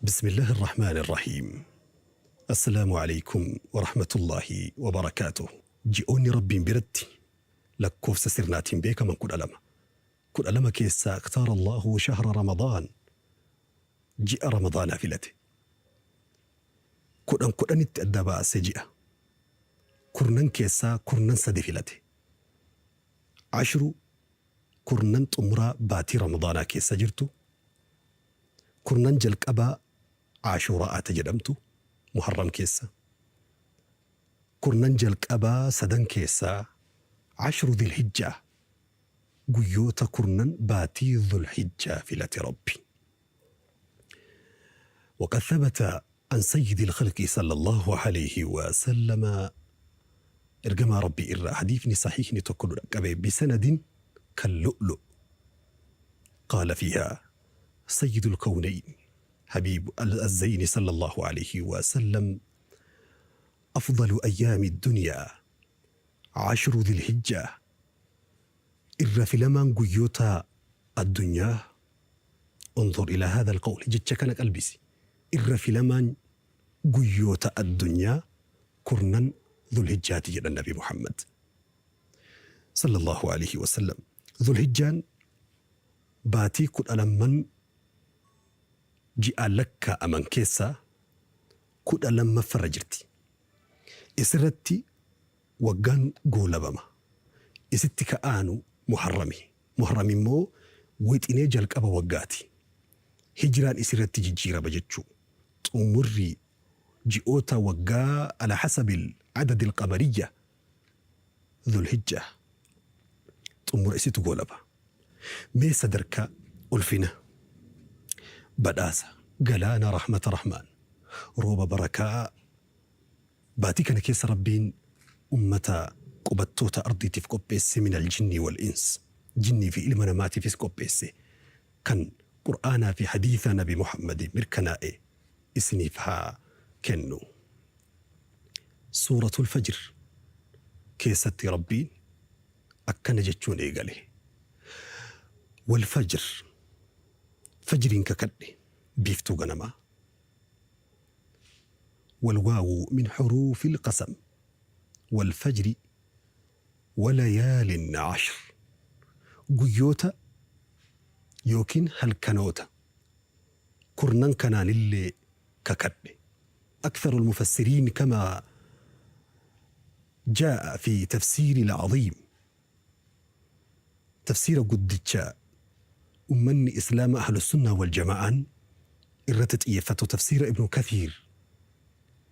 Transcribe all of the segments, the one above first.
بسم الله الرحمن الرحيم. السلام عليكم ورحمة الله وبركاته. Ji'oonni Rabbiin biratti lakkoofsa sirnaatiin beekaman 12. 12 keessaa اختار الله شهر رمضان ji'a Ramadaanaa filate. Kudhan kudhanitti adda baase ji'a. Kurnan keessaa kurnan sadi filate. Ashru kurnan xumuraa baatii Ramadaanaa keessa jirtu, kurnan jalqabaa Aashuura'aa ta jedhamtu Muharram keessa, kurnan jalqabaa sadan keessaa Ashru Dhilhijjaa guyyoota kurnan baatii Dhulhijjaa filate Rabbi. وقد ثبت عن سيد الخلق صلى الله عليه وسلم ergamaa Rabbii irraa hadiifni sahiihni tokko nu dhaqqabe بسند كاللؤلؤ قال فيها سيد الكونين حبيب الزين صلى الله عليه وسلم أفضل أيام الدنيا عشر ذي الحجة irra filamaan guyyoota addunyaa. انظر إلى هذا القول, jecha kana qalbisi. Irra filamaan guyyoota addunyaa kurnan Dhulhijjaati jedhan Nabi Muhammad صلى الله عليه وسلم. Dhulhijjaan baatii 12n ji'aan lakkaa'aman keessaa 12ffarra jirti. Isirratti waggaan goolabama. Isitti ka'aanu Muharrami. Muharram immoo wixinee jalqaba waggaati. Hijraan isirratti jijjiirama jechuu. Xumurri ji'oota waggaa على حسب العدد القمرية Dhulhijjaa xumura isitu goolaba. Mee sadarkaa ulfina, badhaasa, galaana rahmata rahmaan, rooba barakaa baatii kana keessa Rabbiin ummata qubattoota ardiitiif qopheesse, من الجن والإنس, jinnii fi ilma namaatiifis qopheesse, kan Qur'aanaa fi hadiisa Nabi Muhammadiin mirkanaa'e isiniif haa kennu. Suuratul Fajr keessatti Rabbiin akkana jechuun eegale. والفجر, fajriin kakadhe, biiftuu ganamaa. والواو من حروف القسم. والفجر وليال عشر, guyyoota yookiin halkanoota kurnan kanaanillee kakadhe. أكثر المفسرين كما جاء في تفسير العظيم, tafsiira guddicha ummanni Islaama أهل السنة والجماعة irratti xiyyeeffatu, tafsiira Ibnu Kathiir,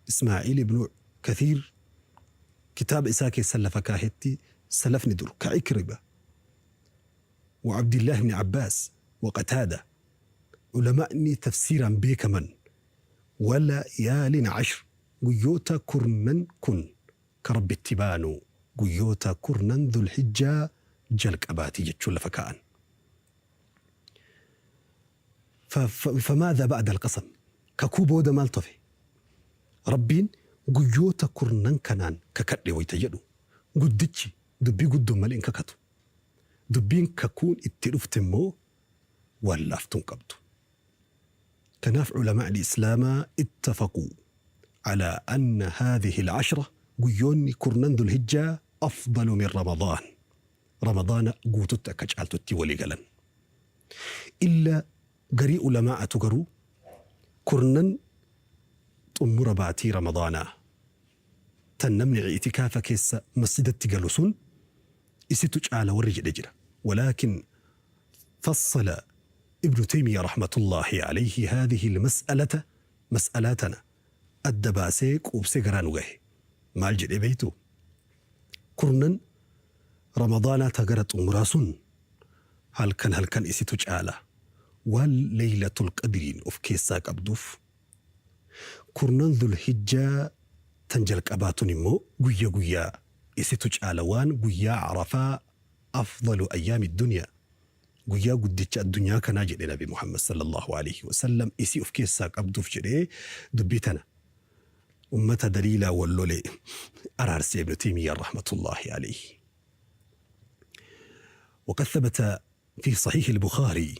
Ismaaciil Ibnu Kathiir kitaaba isaa keessa lafa kaahetti, salafni dur ka Ikrima وعبد الله بن عباس وقتادة, ulama'ni tafsiiraan beekaman, وليال عشر, guyyoota kurnan kun ka Rabbitti baanu guyyoota kurnan Dhulhijjaa jalqabaati jechuun lafa kaa'an. فماذا بعد القسم؟ Kakuu booda maaltu hafe? Rabbiin guyyoota kurnan kanaan kakadhe wayita jedhu, guddichi dubbii guddoon malee hin kakatu. Dubbiin kakuun itti dhufte immoo waan laaftuu hin qabdu. Kanaaf culamaa'ni Islaamaa اتفقوا على أن هذه العشرة, guyyoonni kurnan Dhulhijjaa, أفضل من رمضان, Ramadaana guututti akka caaltutti walii galan. Illa garii ulamaa'atu garuu kurnan xumura baatii Ramadaanaa tan namni i'tikaafa keessa masjidatti galu sun isitu caala warri jedhe jira. ولكن فصل ابن تيمية رحمة الله عليه هذه المسألة, mas'alaa tana adda baasee quubsee garaa nu gahe. Maal jedhe beeytu? Kurnan Ramadaanaa ta gara xumuraa sun halkan halkan isitu caala waan Leeylatul Qadriin of keessaa qabduuf, kurnan Dhulhijjaa tan jalqabaatun immoo guyya guyyaa isitu caala waan guyyaa Arafaa أفضل أيام الدنيا, guyyaa guddicha addunyaa kanaa jedhe Nabi Muhammad صلى الله عليه وسلم, isii of keessaa qabduuf jedhee dubbii tana ummata daliilaa wal lole araarse Ibnu Taymiyyaan رحمة الله عليه. وقد ثبت في صحيح البخاري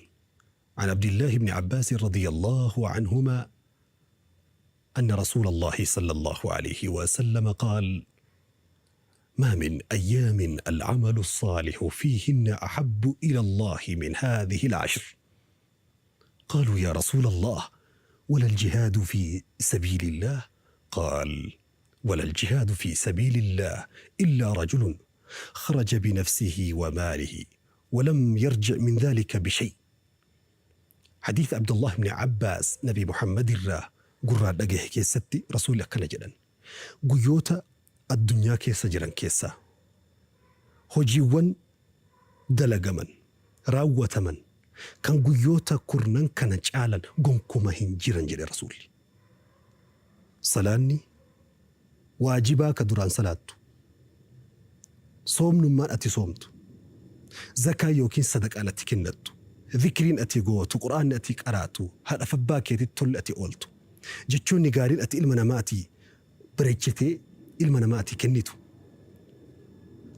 عن عبد الله بن عباس رضي الله عنهما. أن رسول الله صلى الله عليه وسلم قال: ما من أيام العمل الصالح فيهن أحب إلى الله من هذه العشر. قالوا: يا رسول الله، ولا الجهاد في سبيل الله؟ قال: ولا الجهاد في سبيل الله إلا رجل خرج بنفسه وماله ولم يرجع من ذلك بشيء. حديث عبد الله بن عباس نبي محمد irraa gurraan dhagahe keessatti Rasuulli akkana jedhan: Guyyoota addunyaa keessa jiran keessaa hojiiwwan dalagaman, raawwataman, kan guyyoota kurnan kana caalan gonkuma hin jiran jedhe Rasuulli. Salaanni waajibaa ka duraan salaattu, soomnummaan ati soomtu, zakaa yookiin sadaqaan ati kennattu, zikriin ati gootu, qur'aanni ati qaraatu, haadha abbaa keetitti tolli ati ooltu, jechoonni gaariin ati ilma namaatii bareechitee ilma namaatii kennitu,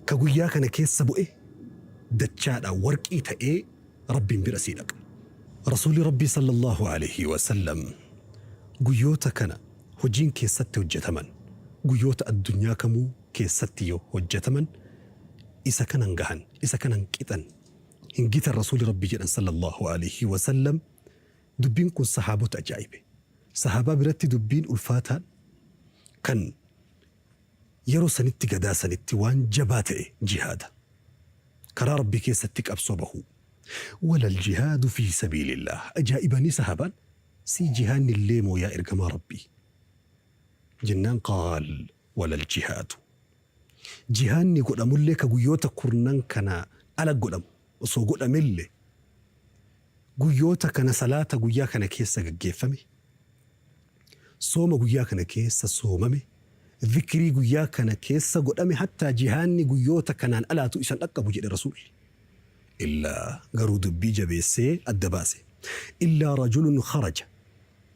ka guyyaa kana keessa bu'e dachaadhaan warqii ta'ee Rabbiin bira sii dhaqa. Rasuulli Rabbii sallallahu alaihi wasallam guyyoota kana hojiin keessatti hojjetaman guyyoota addunyaa kamuu keessatti yoo hojjetaman isa kanan gahan, isa kanan qixan hin gitan Rasuulli Rabbii jedhan sallallahu alaihi wasallam. Dubbiin kun sahaabota ajaa'ibe. Sahaabaa biratti dubbiin ulfaataan kan yeroo sanitti gadaa sanitti waan jabaa ta'e jihaada. Karaa Rabbii keessatti qabsoo bahuu. ولا الجهاد في سبيل الله? Ajaa'ibanii sahaabaan, sii jihaanni illee moo yaa ergamaa Rabbii? Jennaan, قال: ولا الجهاد. Jihaanni godhamullee ka guyyoota kurnan kana ala godhamu osoo godhamellee guyyoota kana salaata guyyaa kana keessa gaggeeffame, sooma guyyaa kana keessa soomame, zikrii guyyaa kana keessa godhame, hattaa jihaanni guyyoota kanaan alaatu isan dhaqqabu jedhe Rasuulli. Illaa garuu dubbii jabeessee adda baase. إلا رجل خرج,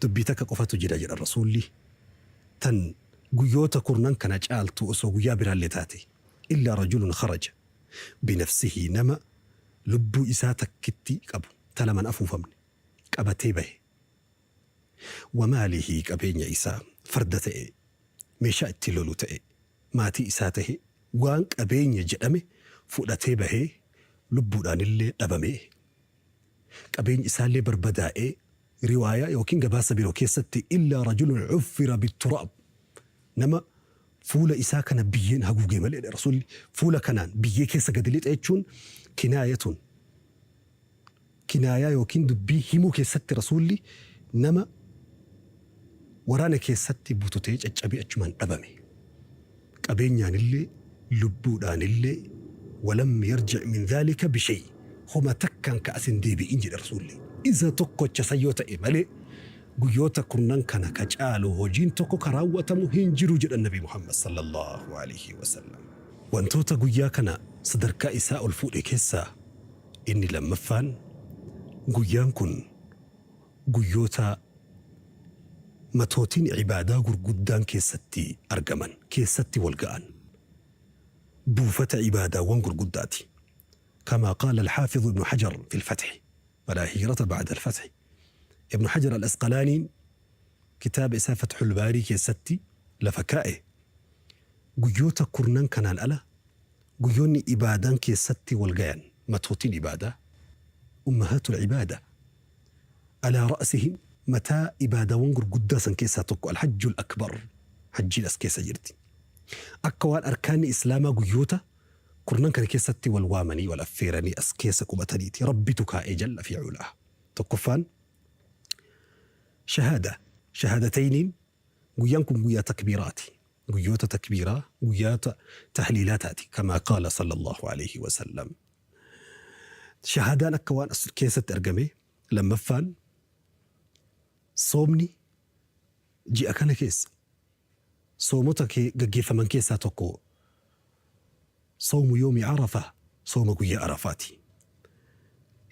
dubbii takka qofatu jira jedha Rasuulli, tan guyyoota kurnan kana caaltu osoo guyyaa biraallee taate. إلا رجل خرج بنفسه, nama lubbuu isaa takkitti qabu ta laman afuufamne qabatee bahe, وماله, qabeenya isaa, farda ta'e, meeshaa ittiin lolu ta'e, maatii isaa ta'e, waan qabeenya jedhame fudhatee bahee, lubbuudhaanillee dhabamee, qabeenyi isaallee barbadaa'ee. Riwaayaa yookiin gabaasa biroo keessatti إلا رجل عفر بالتراب, nama fuula isaa kana biyyeen haguugee malee. Rasuulli fuula kanaan biyyee keessa gadi lixa jechuun kinaayatun kinaayaa yookiin dubbii himuu keessatti Rasuulli nama waraana keessatti bututee caccabee achumaan dhabame, qabeenyaanillee lubbuudhaanillee, ولم يرجع من ذلك بشيء, homa takkaan ka asin deebi'in jedhe Rasuulli. Isa tokkocha sayyoo ta'e malee guyyoota kurnan kana ka caalu hojiin tokko ka raawwatamu hin jiru jedhan Nabi Muhammad صلى الله عليه وسلم. Wantoota guyyaa kana sadarkaa isaa ol fuudhe keessaa inni lammaffaan, guyyaan kun guyyoota matootiin ibaadaa gurguddaan keessatti argaman, keessatti wal ga'an, buufata ibaadaawwan gurguddaati. كما قال الحافظ ابن حجر في الفتح، ولا هجرة بعد الفتح. ابن حجر الأسقلاني kitaaba isaa Fatxul Baarii keessatti lafa kaa'e, guyyoota kurnan kanaan ala guyyoonni ibaadaan keessatti wal gayan, matootiin ibaadaa, أمهات العبادة, على رأسهم, mataa ibaadaawwan gurguddaa san keessaa tokko الحج الأكبر, hajjiin as keessa jirti. Akka waan arkaanni islaamaa guyyoota kurnan kana keessatti wal waamanii, wal affeeranii as keessa qubataniiti. Rabbitu kaa'ee جل في علاه. Tokkoffaan shahaada, shahaadatayniin. Guyyaan kun guyyaa takbiiraati, guyyoota takbiiraa, guyyoota tahliilaataati. كما قال صلى الله عليه وسلم. Shahaadaan akka waan as keessatti argame. Lammaffaan soomni ji'a kana keessa soomota gaggeeffaman keessaa tokko صوم يوم عرفة, sooma guyyaa Arafaati.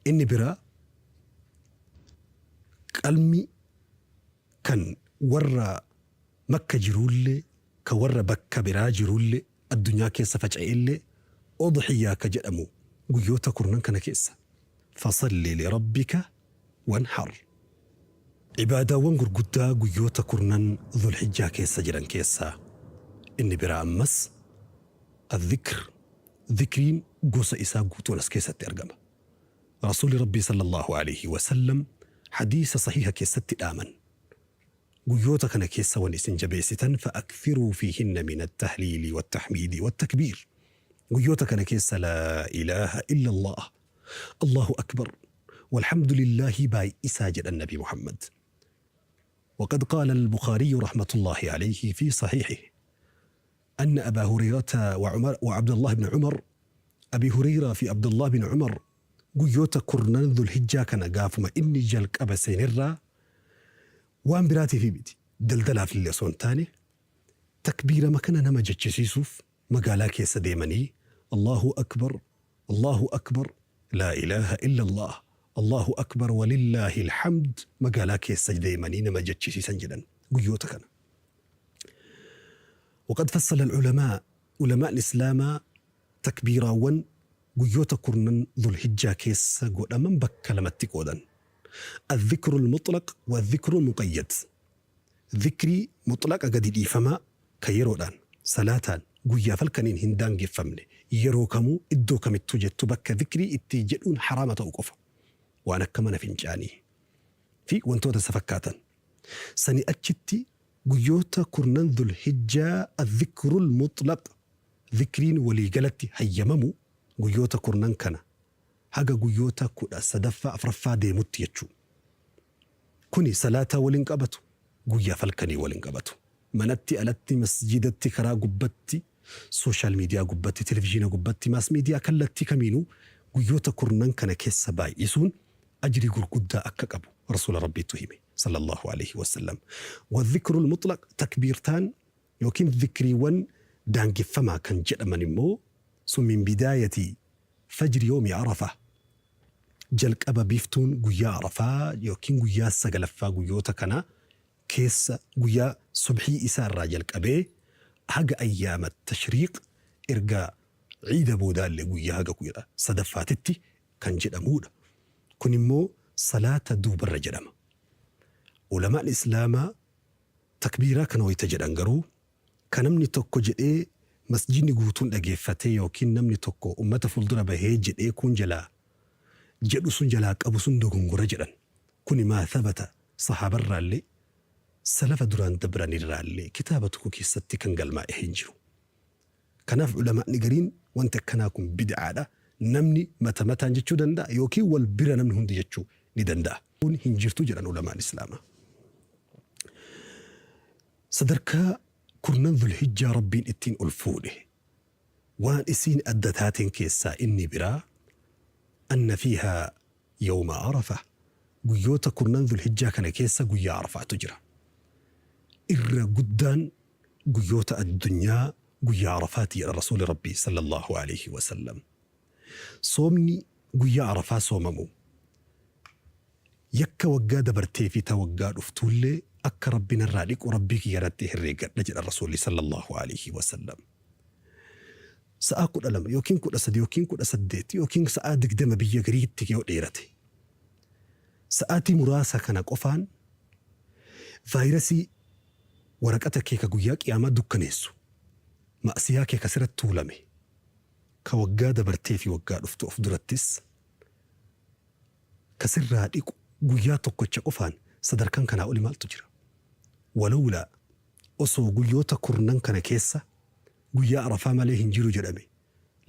Inni biraa qalmi kan warra Makka jiruullee, kan warra bakka biraa jiruullee, addunyaa keessa faca'ellee, udhiyyaa ka jedhamu guyyoota kurnan kana keessa. فصل لربك وانحر. Ibaadaawwan gurguddaa guyyoota kurnan Dhulhijjaa keessa jiran keessaa inni biraa ammas Adh-dhikr, dhikriin gosa isaa guutuun as keessatti argama. Rasuulli Rabbii sallallaahu aleyhi wa sallam hadiisa sahiiha keessatti dhaaman, Guyyoota kana keessa wani isin jabeessitan fa'akthiruu fiihinna mina attahliili wattahmiidi wattakbiir. Guyyoota kana keessa laa ilaaha illallaah, Allaahu akbar, walhamdulillaahi baay'isaa jedhan Nabi Muhammad. Waqad qaala al-Bukhaariyyu rahmatullaahi aleyhi fii sahiihihi anna Abaa Hureyrata wa Umar wa Abdallaah ibn Umar, Abii Hureyraa fi Abdallaah bin Umar guyyoota kurnan Dhulhijjaa kana gaafuma inni jalqaba seenerraa waan biraatiifii miti, daldalaafillee osoo hin taane, takbiirama kana nama jechisiisuuf magaalaa keessa deemanii Allaahu Akbar, Allaahu Akbar, Laa ilaaha illallaah, Allaahu Akbar walillaahil hamd magaalaa keessa deemanii nama jechisiisan jedhan guyyoota kana. Waqad fassala al-ulamaa, ulamaan Islaamaa takbiiraawwan guyyoota kurnan Dhulhijjaa keessa godhaman bakka lamatti qoodan. Adh-dhikrul muxlaq wa adh-dhikrul muqayyad. Dhikrii muxlaqa gadi dhiifamaa ka yeroodhaan, salaataan, guyyaaf halkaniin hin daangeffamne, yeroo kamuu, iddoo kamittuu jettu bakka dhikrii itti jedhuun haraama ta'u qofa. Waan akka mana fincaanii fi wantoota isa fakkaatan. Sanii achitti guyyoota kurnan Dhulhijjaa adh-dhikrul muxlaq Zikriin walii galatti hayyamamu guyyoota kurnan kana haga guyyoota 13ffaa 4ffaa deemutti jechuu. Kuni salaataa wal hin qabatu, guyyaaf halkanii wal hin qabatu. Manatti, alatti, masjiidatti, karaa gubbatti, social media gubbatti, televizhiina gubbatti, mass media kallattii kamiinuu guyyoota kurnan kana keessa baay'isuun ajrii gurguddaa akka qabu Rasuula Rabbiitu hime sallallahu aleyhi wasallam. Wa zikrul muxlaq takbiirtaan Yookiin zikriiwwan daangeffamaa kan jedhaman immoo sun min bidaayati fajri yawmi Arafah jalqaba biiftuun guyyaa Arafaa yookiin guyyaa sagalaffaa guyyoota kana keessa guyyaa subhii isaa irraa jalqabee haga ayyaama tashriiq erga ciida boodaallee guyyaa haga 13ffaatitti kan jedhamuudha. Kun immoo salaata duubarra jedhama. Ulamaan Islaamaa Takbiiraa kana wayta jedhan garuu, ka namni tokko jedhee masjiidni guutuun dhageeffatee yookiin namni tokko ummata fuuldura bahee jedhee kuun jalaa jedhu sun jalaa qabu sun dogongora jedhan. Kuni maa thabata sahaabarraallee salafa duraan dabranirraallee kitaaba tokko keessatti kan galmaa'e hin jiru. Kanaaf ulamaa'ni gariin wanti akkanaa kun bid'aadha, namni mata mataan jechuu danda'a yookiin wal bira namni hundi jechuu ni danda'a. Kun hin jirtu jedhan ulamaan Islaamaa. Sadarkaa kurnan Dhulhijjaa Rabbiin ittiin ol fuudhe waan isiin adda taateen keessaa inni biraa anna fiihaa yawma Arafa guyyoota kurnan Dhulhijjaa kana keessa guyyaa Arafaatu jira. Irra guddaan guyyoota addunyaa guyyaa Arafaati jedhan Rasuulli Rabbii sallallaahu aleyhi wa sallam. Soomni guyyaa Arafaa soomamu yakka waggaa dabartee fi ta waggaa dhuftuullee akka Rabbi narraa dhiqu Rabbii kiyya irratti herreeggadha jedhan Rasuulli sallallaahu aleyhi wa sallam. Sa'aa 12 yookiin 13 yookiin 18 yookiin sa'aa 20 biyya gariitti yoo dheerate sa'aatii muraasa kana qofaan vaayirasii waraqata kee ka guyyaa qiyaamaa dukkaneessu, ma'siyaa kee ka sirratti tuulame, ka waggaa dabartee fi waggaa dhuftu of durattis ka sirraa dhiqu guyyaa tokkocha qofaan sadarkaan kanaa oli maaltu jira? Walowlaa osoo guyyoota kurnan kana keessa guyyaa Arafaa malee hin jiru jedhame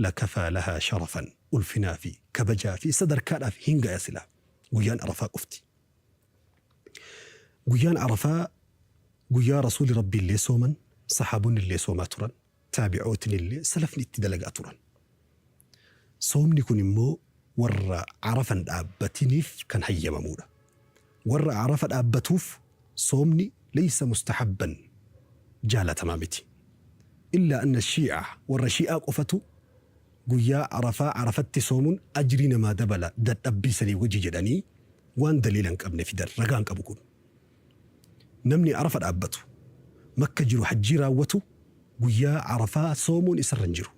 lakafaa lahaa sharafan ulfinaa fi kabajaa fi sadarkaadhaaf hin gaya silaa guyyaan Arafaa qofti. Guyyaan Arafaa guyyaa Rasuulli Rabbiillee sooman, sahaabonnillee soomaa turan, taabi'ootnillee, salafni itti dalagaa turan. Soomni kun immoo warra Arafa hin dhaabbatiniif kan hayyamamuudha. Warra Arafa dhaabbatuuf soomni leysa mustahabban jaalatamaa miti. Illaa anna shii'a warra shii'aa qofatu guyyaa Arafaa Arafatti soomun ajrii namaa dabala dadhabbii sanii wajji jedhanii waan daliila hin qabne fidan ragaa hin qabu kun. Namni Arafa dhaabbatu, Makka jiru hajjii raawwatu guyyaa Arafaa soomuun isarra hin jiru.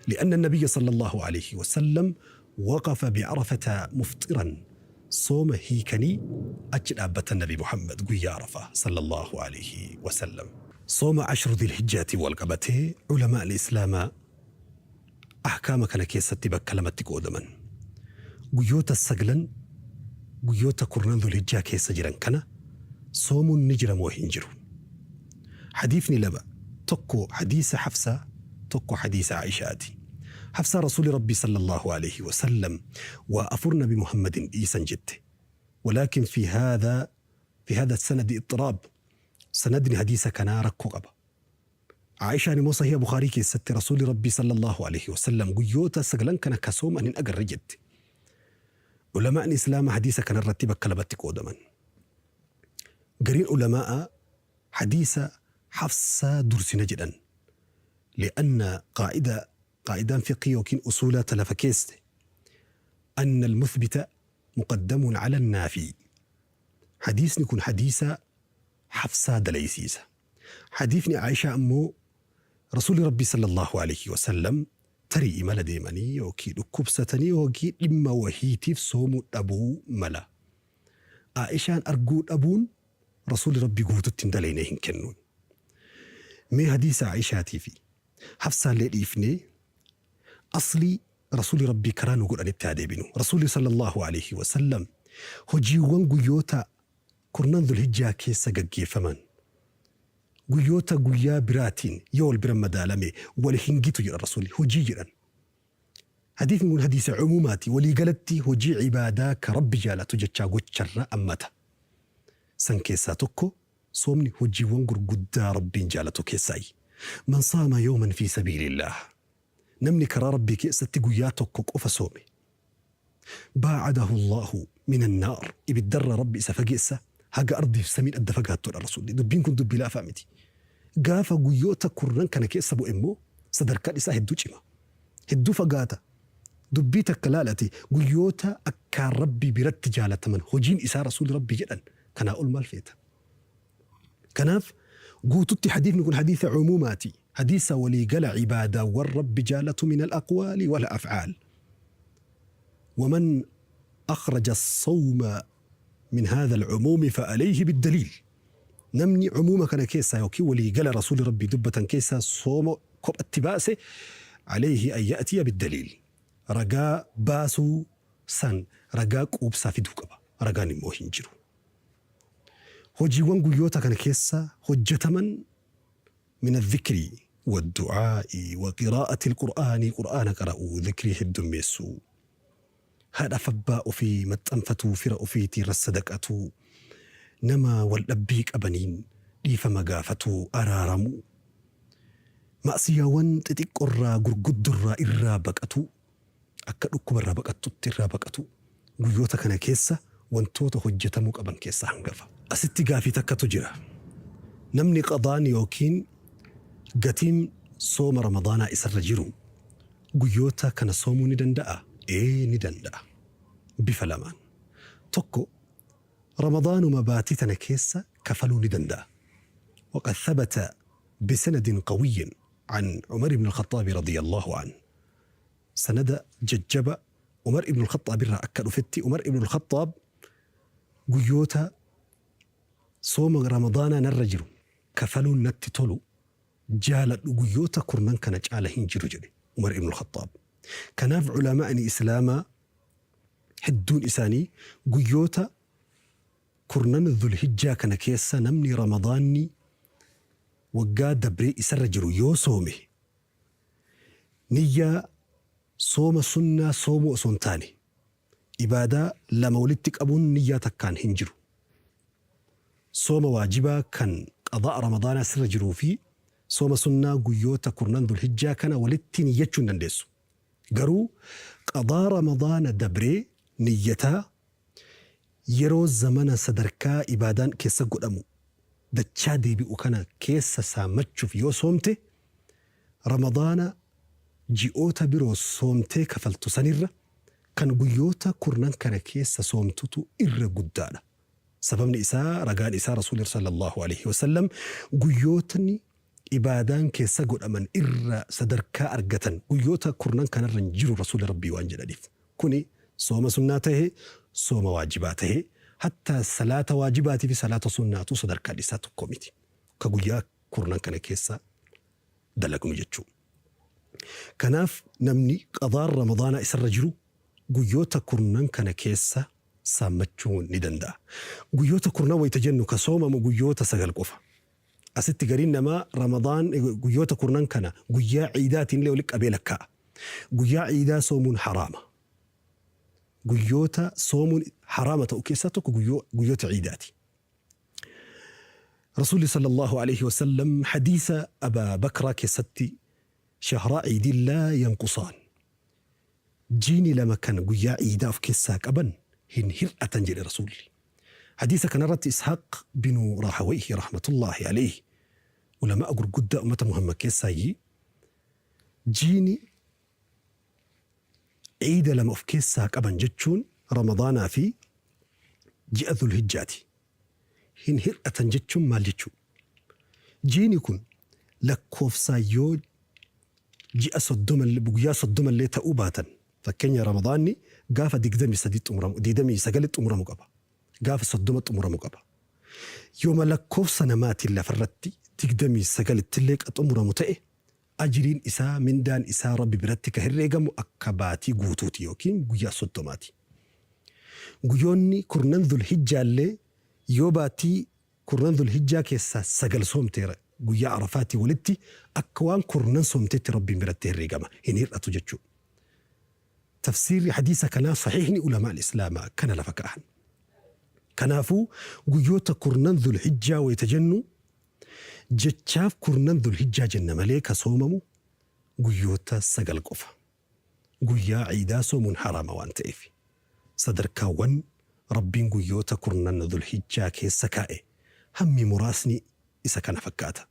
Li'anna nabiyya sallallahu alayhi wa sallam waqafa bi'arafata mufxiran. Sooma hiikanii achi dhaabbatan Nabi Muhammad guyyaa Arafaa sallallaahu aleyhi wasallam. Sooma Ashru Dhilhijjaatiin wal qabatee ulamaa'ni Islaamaa ahkaama kana keessatti bakka lamatti qoodaman. Guyyoota saglan guyyoota kurnan Dhulhijjaa keessa jiran kana soomuun ni jira moo hin jiru? Hadiifni lama tokko hadiisa Hafsaa tokko hadiisa Aa'ishaati. Hafsaa Rasuuli Rabbii sallallaahu aleyhi wasallam waa afur Nabi Muhammadin dhiisan jette. Walaakin fi haadha fi haadha sanadi ixxiraab sanadni hadiisa kanaa rakkoo qaba. Aa'ishaan immoo Sahiha Bukhaarii keessatti Rasuuli Rabbii sallallaahu aleyhi wasallam guyyoota saglan kana ka sooman hin agarre jette. Ulamaa'ni Islaamaa hadiisa kanarratti bakka lamatti qoodaman. Gariin ulamaa'aa hadiisa Hafsaa dursina jedhan. Li'anna qaa'ida qaa'idaan fiqhii yookiin usuulaa ta lafa keesse anna al-muthbita muqaddamun ala an-naafii. Hadiisni kun hadiisa Hafsaa dalaysiisa. Hadiifni Aa'ishaa ammoo Rasuulli Rabbii sallallaahu aleyhi wasallam tarii imala deemanii yookii dhukkubsatanii yookii dhimma wahiitiif soomuu dhabuu mala. Aa'ishaan arguu dhabuun Rasuulli Rabbii guututti hin dalaynee hin kennuun. Mee hadiisa Aa'ishaatii fi Hafsaallee dhiifnee aslii Rasuulli Rabbii karaa nu godhanitti haa deebinu. Rasuulli sallallaahu aleyhi wasallam hojiiwwan guyyoota kurnan Dhulhijjaa keessa gaggeeffaman guyyoota guyyaa biraatiin yoo wal bira madaalame wal hin gitu jedhan Rasuulli hojii jedhan. Hadiisni kun hadiisa cumuumaati walii galatti hojii ibaadaa ka Rabbi jaalatu jechaa gocharra ammata. San keessaa tokko soomni hojiiwwan gurguddaa Rabbiin jaalatu keessaayi. Man saama yawman fi sabiilillaah namni karaa Rabbii keessatti guyyaa tokko qofa soome Baa'adahu Allaahu mina annaar, ibiddarraa Rabbi isa fageessa haga ardiif samiin adda fagaattuudha Rasuulli. Dubbiin kun dubbii laafaa miti. Gaafa guyyoota kurnan kana keessa bu'e immoo sadarkaan isaa hedduu cima. Hedduu fagaata. Dubbii takka laalati guyyoota akkaan Rabbi biratti jaalataman hojiin isaa Rasuulli Rabbii jedhan kanaa ol maal feeta? Kanaaf guututti hadiifni kun hadiisa cumuumaati. Hadiisa walii gala ibaadaawwan Rabbi jaalatu min al-aqwaali wal af'aal. Waman akhraja as-sawma min haadha al-cumuumi fa'alayhi bid-daliil. Namni cumuuma kana keessaa yookiin walii gala Rasuulli Rabbii dubbatan keessaa sooma kophatti baase alayhi an ya'tiya bid-daliil. Ragaa baasuu san ragaa quubsaa fiduu qaba. Ragaan immoo hin jiru. Hojiiwwan guyyoota kana keessa hojjataman min azzikrii waddu'aa'i wa qiraa'atil qur'aanii qur'aana qara'uu, zikrii heddummeessuu, haadhaaf abbaa ofii maxxanfatuu, fira ofiitii irra sadaqatuu, nama wal dhabbii qabaniin dhiifama gaafatuu, araaramuu, ma'siyaawwan xixiqqorraa gurguddorraa irraa baqatuu, akka dhukkuba irraa baqattutti irraa baqatuu guyyoota kana keessa wantoota hojjatamuu qaban keessaa hangafa. Asitti gaafii takkatu jira. Namni qadaan yookiin gatiin sooma Ramadaanaa isarra jiru guyyoota kana soomuu ni danda'aa? Ee ni danda'a. Bifa lamaan. Tokko Ramadaanuma baatii tana keessa kafaluu ni danda'a. Waqad thabata bisanadin qawiyyin an Umar ibn al-Khaxxaabi radiyallaahu anhu. Sanada jajjaba Umar ibn al-Khaxxaab irraa akka dhufetti Umar ibn al-Khaxxaab guyyoota sooma Ramadaanaa narra jiru kafaluun natti tolu jaaladhu guyyoota kurnan kana caala hin jiru jedhe Umar ibn al-Khaxxaab. Kanaaf ulamaa'ni Islaamaa hedduun isaanii guyyoota kurnan Dhulhijjaa kana keessa namni Ramadaanni waggaa dabree isarra jiru yoo soome Niyyaa sooma sunnaa soomuu osoo hin taane, ibaadaa lama walitti qabuun niyyaa takkaan hin jiru. Sooma waajibaa kan qadaa'a Ramadaanaa sirra jiruu fi sooma sunnaa guyyoota kurnan Dhulhijjaa kana walitti niyyachuu hin dandeessu. Garuu qadaa Ramadaana dabree niyyataa yeroo zamana sadarkaa ibaadaan keessa godhamu dachaa deebi'u kana keessa saammachuuf yoo soomte, Ramadaana ji'oota biroo soomtee kafaltu sanirra kan guyyoota kurnan kana keessa soomtutu irra guddaadha. Sababni isaa ragaan isaa Rasuulli sallallaahu aleyhi wasallam guyyootni ibaadaan keessa godhaman irra sadarkaa argatan guyyoota kurnan kanarra hin jiru Rasuulli Rabbii waan jedhaniif. Kuni sooma sunnaa tahe sooma waajibaa tahee hattaa salaata waajibaatii fi salaata sunnaatuu sadarkaan isaa tokko miti. Ka guyyaa kurnan kana keessa dalagnu jechuu. Kanaaf namni qadaan Ramadaanaa isarra jiru guyyoota kurnan kana keessa saammachuu ni danda'a. Guyyoota kurnan wayita jennu ka soomamu guyyoota 9 qofa. Asitti gariin namaa Ramadaan guyyoota kurnan kana guyyaa ciidaatiin illee walitti qabee lakkaa'a. Guyyaa ciidaa soomuun haraama. Guyyoota soomuun haraama ta'u keessaa tokko guyyoota ciidaati. Rasuulli sallallaahu aleyhi wasallam hadiisa Abaa Bakraa keessatti shahraa ciidiin laa yanqusaan jiini lama kan guyyaa ciidaa of keessaa qaban hin hir'atan jedhe Rasuulli. Hadiisa kanarratti Ishaaq binu Raahawayhi rahmatullaahi aleyhi ulama'a gurguddaa ummata Muhammad keessaayyi jiini ciida lama of keessaa qaban jechuun Ramadaanaa fi ji'a Dhulhijjaati. Hin hir'atan jechuun maal jechuu? Jiini kun lakkoofsaan yoo ji'a 30 guyyaa 30 illee ta'uu baatan, fakkeenya Ramadaanni gaafa 23 xumuramu, 29 xumuramu qaba. Gaafa 30 xumuramu qaba. Yooma lakkoofsa namaatiin lafarratti 29 tti illee ka xumuramu ta'e, ajriin isaa, mindaan isaa Rabbi biratti ka herreegamu akka baatii guutuuti yookiin guyyaa soddomaati. Guyyoonni kurnan Dhulhijjaallee yoo baatii kurnan Dhulhijjaa keessaa 9 soomte guyyaa Arafaatii walitti akka waan kurnan soomteetti Rabbiin biratti herreegama, hin hir'atu jechuu. Tafsiirri hadiisa kanaa sahiihni ulamaan Islaamaa kana lafa ka'an. Kanaafuu guyyoota kurnan Dhulhijjaa wayita jennu Jechaaf kurnan Dhulhijjaa jenna malee ka soomamu guyyoota 9 qofa. Guyyaa Ciidaa soomuun haraama waan ta'eef. Sadarkaawwan Rabbiin guyyoota kurnan Dhulhijjaa keessa kaa'e hammi muraasni isa kana fakkaata.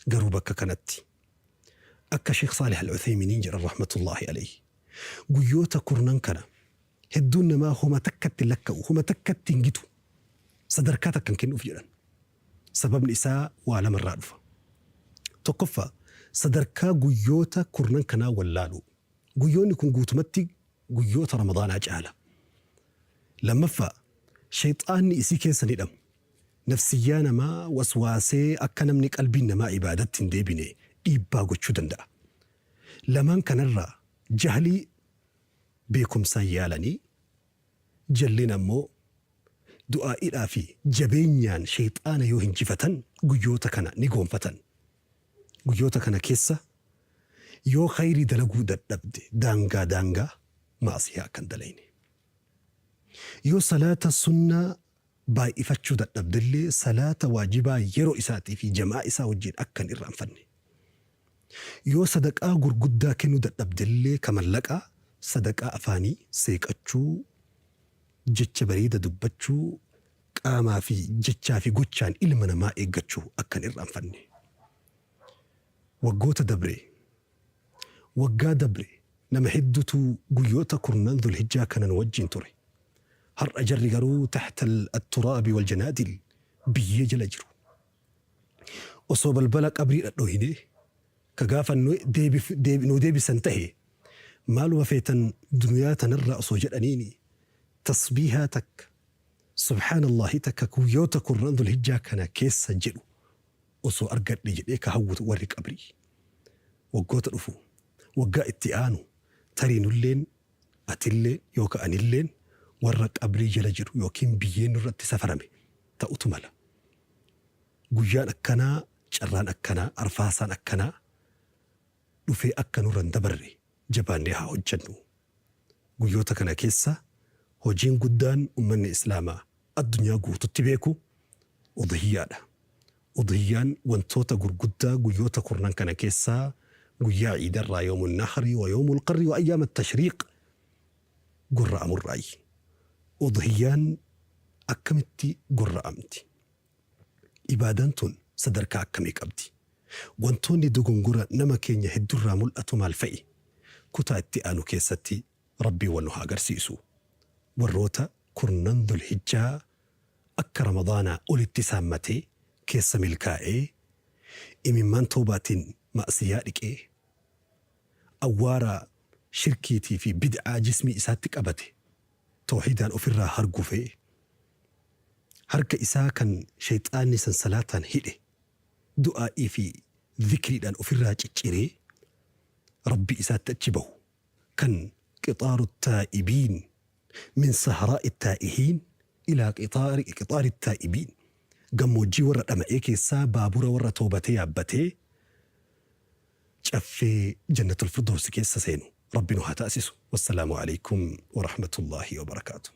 Garuu bakka kanatti akka Sheikh Saalih Al-Uthaymiiniin jedhan rahmatullaahi alayhi guyyoota kurnan kana hedduun namaa homa takkatti hin lakka'u, homa takkatti hin gitu, sadarkaa takka hin kennuuf jedhan. Sababni isaa waa lamarraa dhufa. Tokkoffaa, sadarkaa guyyoota kurnan kanaa wallaaluu. Guyyoonni kun guutumatti guyyoota Ramadaanaa caala. Lammaffaa, shayxaanni isii keessa hin hidhamu. Nafsiyyaa namaa waswaasee akka namni qalbiin namaa ibaadatti hin deebine dhiibbaa gochuu danda'a. Lamaan kanarraa jahlii beekumsaan yaalanii, Jalliin ammoo du'aa'iidhaa fi jabeenyaan sheyxaana yoo hinjifatan guyyoota kana ni goonfatan. Guyyoota kana keessa yoo khayrii dalaguu dadhabde daangaa daangaa ma'asiyaa akka hin dalayne. Yoo salaata sunnaa baay'ifachuu dadhabdellee salaata waajibaa yeroo isaatii fi jama'aa isaa wajjiin akka hin irraanfanne. Yoo sadaqaa gurguddaa kennuu dadhabdellee ka mallaqaa, sadaqaa afaanii, seeqachuu, jecha bareeda dubbachuu, qaamaa fi jechaa fi gochaan ilma namaa eeggachuu akka hin irraanfanne. Waggoota dabre, waggaa dabre nama heddutu guyyoota kurnan Dhulhijjaa kana nu wajjiin ture. Har'a jarri garuu tahta al-turaabi wal janaadil biyyee jala jiru. Osoo balbala qabrii dhadhooynee ka gaafa nuu deebisan tahe maaluma feetan duniyaa tanarraa osoo jedhaniini tasbiihaa takka subhaanallaahi takka guyyoota kurnan dhulhijjaa kana keessa jedhu osoo argadhe jedhee ka hawwu warri qabrii. Waggoota dhufu, waggaa itti aanu tarii nulleen, atilleen yooka anilleen warra qabrii jala jiru yookiin biyyeen nurratti safarame ta'utu mala. Guyyaan akkanaa, carraan akkanaa, arfaasaan akkanaa dhufee akka nurra hin dabarre jabaannee haa hojjannu. Guyyoota kana keessa hojiin guddaan ummanni Islaamaa addunyaa guututti beeku udhiyyaadha. Udhiyyaan wantoota gurguddaa guyyoota kurnan kana keessaa guyyaa Iidarraa yawmun nahri wa yawmul qarri wa ayyaama tashriiq gorra'amurraayi. Udhiyyaan akkamitti gorra'amti? Ibaadaan tun sadarkaa akkamii qabdi? Wantoonni dogongora nama keenya heddurraa mul'atu maal fa'i? Kutaa itti aanu keessatti Rabbiin wal nu haa agarsiisu. Warroota kurnan Dhulhijjaa akka Ramadaanaa olitti saammatee keessa milkaa'ee, imimmaan tawbaatiin ma'siyyaa dhiqee, awwaara shirkiitii fi bid'aa jismii isaatti qabate, Tawhiidaan ofirraa hargufee, harka isaa kan sheyxaanni sansalaataan hidhe du'aa'ii fi zikriidhaan ofirraa cicciree Rabbii isaatti achi bahu kan qixaaru taa'ibiin min sahraa'i taa'ihiin ilaa qixaari qixaari taa'ibiin gammoojjii warra dhama'ee keessaa baabura warra toobatee yaabbatee caffee jannatul firdawsi keessa seenu Rabbi nu haa taasisu. Wassalaamu aleykum warahmatullaahi wabarakaatuh.